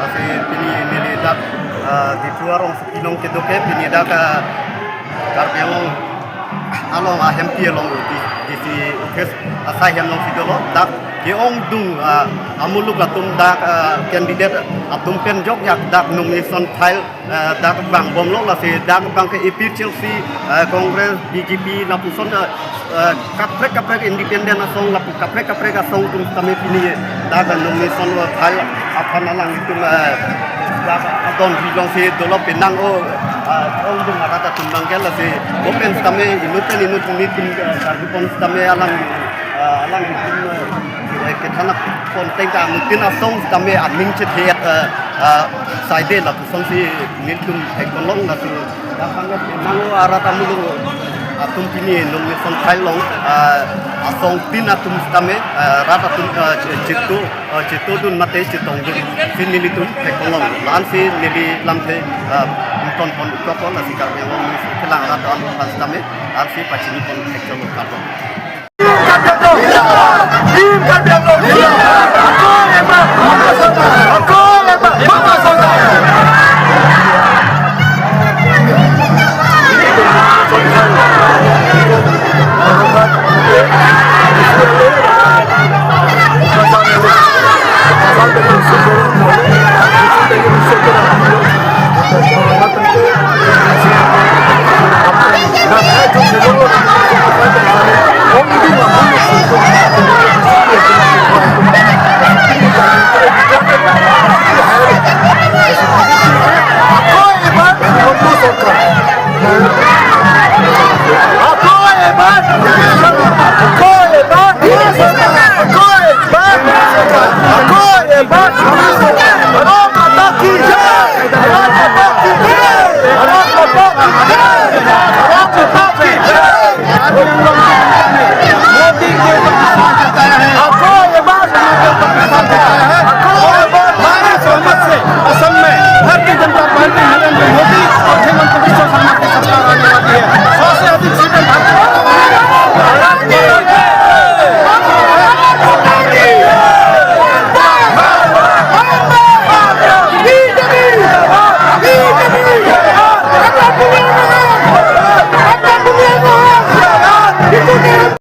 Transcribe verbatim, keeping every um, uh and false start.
Lasi pini neli dak, ah, Diphu arongsopi along kedo ke pini dak, ah, Karbi Anglong along ahempi along D-, D C office asai hem alongsi dolo, dak ke-ongdung, ah, amuluk atum dak, ah, candidate atum pen jokjak dak nomination file, ah, dak vangbomlo. Lasi dak abang ke A P H L C, ah, Congress, B J P lapuson, ah, eh, kaprek kaprek independent asong lapu kaprek kaprek asong atum sitame pini dak nomination file aphan alanglitum, eh, dak adon ri alongsi dolo. Penang o, eh, ongdung arat atum abang ke lasi bo pen sitame inut pen inut nelitum, eh, karjupon sitame alang, eh, alanglitum, eh, kethan pon ateng ta anuttin asong sitame aning chethe-et, eh, eh, saide lapusonsi nelitum theklong. Lasi dak abang ke penang o arat amuluk atum pini nomination file along, ah, asongtin atum sitame, ah, rat atum, ah, che-, cheto, ah, chetodun mate chetongdun si nelitum theklong. La-ansi neli lamthe, ah, ingtonpon ikoklo. Lasi Karbi Anglong News kelang arat atum aphan sitame la-ansi pachinipon theklong, kardom.